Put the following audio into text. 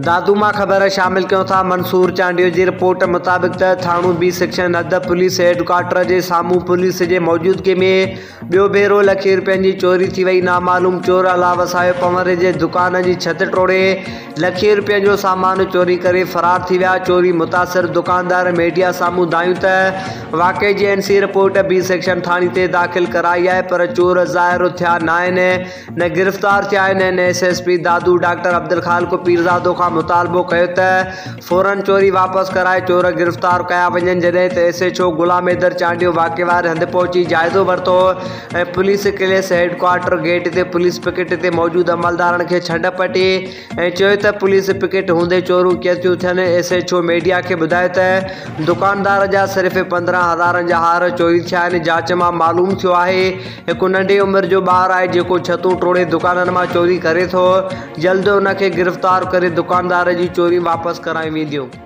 دادو مان خبر شامل ڪيون ٿا منصور چانڊيو جي رپورٽ مطابق ته ٿاڻو بي سيڪشن حد پوليس هيڊ ڪوارٽر جي سامهون پوليس جي موجودگي ۾ ٻيو ڀيرو لکين رپين جي چوري ٿي وئي نامعلوم چور الله وسايو پنور جي دڪان جي ڇت ٽوڙي لکين رپين جو سامان چوري ڪري فرار ٿي ويا چوري متاثر دڪاندار ميڊيا سامهون دانهيون ته واقعي جي N C report B section ٿاڻي تي داخل ڪرائي آهي پر چور ظاهر ٿيا ناهن نه گرفتار ٿيا آهن N S S P Dadu doctor Abdul Khaliq Pirzado کان مطالبو ڪيو ته فورن چوري واپس ڪرائي چور گرفتار ڪيا وڃن جڏهن ته S H O Ghulam Haider Chandio واقعي واري هنڌ پهچي جائزو ورتو ۽ پوليس ڪليس هيڊ ڪوارٽر گيٽ تي پوليس پڪيٽ تي موجود عملدارن کي ڇنڊ پٽي ۽ چيو ته پوليس پڪيٽ هوندي چوريون ڪيئن ٿيون ٿين، ايس ايڇ او ميڊيا کي ٻڌايو ته دڪاندار جا صرف 15 هزارن جا هار چوري ٿيا آهن، جاچ مان معلوم ٿيو آهي هڪ ننڍي عمر جو ٻار آهي جيڪو ڇتون ٽوڙي دڪانن مان چوري ڪري ٿو، جلد ان کي گرفتار ڪري دڪاندار جي چوريون واپس ڪرايون وينديون.